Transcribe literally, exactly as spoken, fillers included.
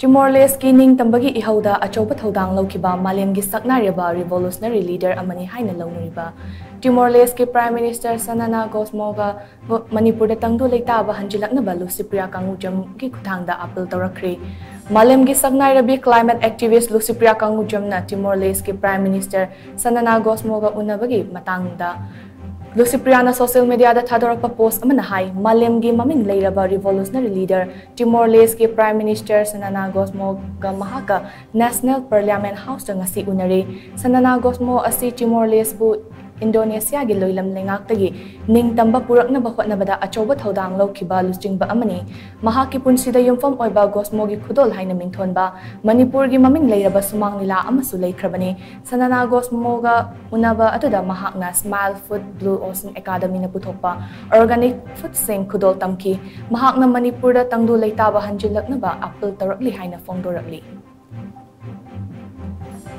ꯇꯤꯃꯣꯔ ꯂꯦꯁꯀꯤ ꯅꯤꯡꯇꯝꯕꯒꯤ ꯏꯍꯧꯗ ꯑꯆꯧꯕ ꯊꯧꯗꯥꯡ ꯂꯧꯈꯤꯕ ꯃꯥꯂꯦꯝꯒꯤ ꯁꯛꯅꯥꯏꯔꯕ revolutionary leader ꯑꯃꯅꯤ ꯍꯥꯏꯅ ꯂꯧꯅꯔꯤꯕ ꯇꯤꯃꯣꯔ ꯂꯦꯁꯀꯤ Prime Minister ꯁꯅꯥꯅꯥ ꯒꯣꯁꯃꯣꯒ ꯃꯅꯤꯄꯨꯔꯗ ꯇꯪꯗꯨ ꯂꯩꯇꯥꯕ ꯍꯟꯖꯤꯜꯂꯛꯅꯕ ꯂꯨꯁꯤꯄ꯭ꯔꯤꯌꯥ ꯀꯥꯡꯉꯨꯖꯝꯒꯤ ꯈꯨꯠꯊꯥꯡꯗ appeal ꯇꯧꯔꯛꯈ꯭ꯔꯦ꯫ ꯃꯥꯂꯦꯝꯒꯤ ꯁꯛꯅꯥꯏꯔꯕꯤ climate activist ꯂꯨꯁꯤꯄ꯭ꯔꯤꯌꯥ ꯀꯥꯡꯉꯨꯖꯝꯅ ꯇꯤꯃꯣꯔ ꯂꯦꯁꯀꯤ Prime Minister ꯁꯅꯥꯅꯥ ꯒꯣꯁꯃꯣꯒ ꯎꯅꯕꯒꯤ ꯃꯇꯥꯡꯗ ꯂꯨꯁꯤꯄ꯭ꯔꯤꯌꯥꯅ social mediaꯗ ꯊꯥꯗꯣꯔꯛꯄ post ꯑꯃꯅ ꯍꯥꯏ, ꯃꯥꯂꯦꯝꯒꯤ ꯃꯃꯤꯡ ꯂꯩꯔꯕ revolutionary leader ꯇꯤꯃꯣꯔ ꯂꯦꯁꯀꯤ Prime Minister ꯁꯅꯥꯅꯥ ꯒꯣꯁꯃꯣꯒ ꯃꯍꯥꯛꯀ National Parliament Houseꯇ ꯉꯁꯤ ꯎꯅꯔꯦ꯫ ꯁꯅꯥꯅꯥ ꯒꯣꯁꯃꯣ ꯑꯁꯤ ꯇꯤꯃꯣꯔ ꯂꯦꯁꯄꯨ ꯏꯟꯗꯣꯅꯦꯁꯤꯌꯥꯒꯤ ꯂꯣꯏꯂꯝ ꯂꯩꯉꯥꯛꯇꯒꯤ ꯅꯤꯡꯇꯝꯕ ꯄꯨꯔꯛꯅꯕ ꯍꯣꯠꯅꯕꯗ ꯑꯆꯧꯕ ꯊꯧꯗꯥꯡ ꯂꯧꯈꯤꯕ ꯂꯨꯆꯤꯡꯕ ꯑꯃꯅꯤ꯫ ꯃꯍꯥꯛꯀꯤ ꯄꯨꯟꯁꯤꯗ ꯌꯨꯝꯐꯝ ꯑꯣꯏꯕ ꯒꯣꯁꯃꯣꯒꯤ ꯈꯨꯗꯣꯜ ꯍꯥꯏꯅ ꯃꯤꯡꯊꯣꯟꯕ ꯃꯅꯤꯄꯨꯔꯒꯤ ꯃꯃꯤꯡ ꯂꯩꯔꯕ ꯁꯨꯃꯥꯡ ꯂꯤꯂꯥ ꯑꯃꯁꯨ ꯂꯩꯈ꯭ꯔꯕꯅꯤ꯫ ꯁꯅꯥꯅꯥ ꯒꯣꯁꯃꯣꯒ ꯎꯅꯕ ꯑꯗꯨꯗ ꯃꯍꯥꯛꯅ Smile Food Blue Ocean Academyꯅ ꯄꯨꯊꯣꯛꯄ organic foodꯁꯤꯡ ꯈꯨꯗꯣꯜ ꯇꯝꯈꯤ꯫ ꯃꯍꯥꯛꯅ ꯃꯅꯤꯄꯨꯔꯗ ꯇꯪꯗꯨ ꯂꯩꯇꯥꯕ ꯍꯟꯖꯤꯜꯂꯛꯅꯕ appeal ꯇꯧꯔꯛꯂꯤ ꯍꯥꯏꯅ ꯐꯣꯡꯗꯣꯔꯛꯂꯤ꯫